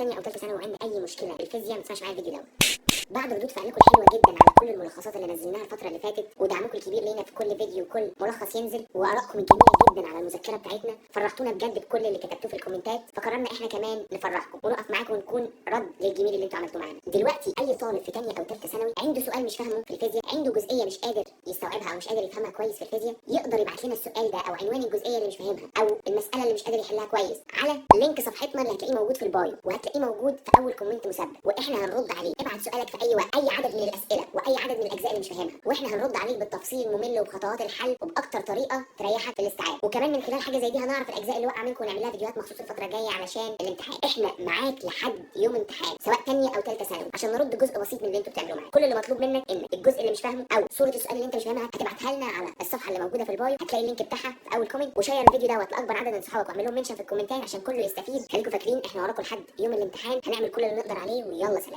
تانية او ثالثة ثانوي وعندك اي مشكلة في الفيزياء، ما تسمعش معايا الفيديو ده. بعد ردود فعلكم الحلوة جدا على كل الملخصات اللي نزلناها الفترة اللي فاتت، ودعمكم الكبير لينا في كل فيديو وكل ملخص ينزل، وارائكم الجميلة جدا على المذكرة بتاعتنا، فرحتونا بجد بكل اللي كتبتوه في الكومنتات، فقررنا احنا كمان نفرحكم ونقف معاكم ونكون رد للجميل اللي انتوا عملتوه معانا. دلوقتي اي طالب في تانية او ثالثة ثانوي عنده سؤال مش فاهمه في الفيزياء، عنده جزئية مش قادر يستوعبها او مش قادر يفهمها كويس في الفيزياء، يقدر يبعت لنا السؤال ده او عنوان الجزئية اللي مش فاهمها او المسالة اللي مش قادر يحلها كويس على link صفحتنا اللي هتلاقيه موجود في ال bio، وهتلاقيه موجود في اول comment مثبت، واحنا هنرد عليه. ابعت سؤالك في اي وقت، اي عدد من الاسئلة واي عدد من الاجزاء اللي مش فاهمها، واحنا هنرد عليك بالتفصيل الممل وبخطوات الحل وباكتر طريقه تريحك في الاستيعاب. وكمان من خلال حاجة زي دي هنعرف الاجزاء اللي واقعه منكم ونعمل لها فيديوهات مخصوص الفترة الجاية علشان الامتحان. احنا معاك لحد يوم امتحان سواء تانية او ثالثة ثانوي عشان نرد جزء بسيط من اللي انتوا بتعملوه معانا. كل اللي مطلوب منك ان الجزء اللي مش فاهمه او صوره السؤال اللي انت مش فاهمها هتبعتها لنا على الصفحة اللي موجودة في ال bio، هتلاقي ال link بتاعها في اول comment، وشير الفيديو دوت لاكبر عدد من صحابك واعمل لهم mention في الكومنتات عشان كله يستفيد. خليكم فاكرين احنا وراكم لحد يوم الامتحان، هنعمل كل اللي نقدر عليه، ويلا سلام.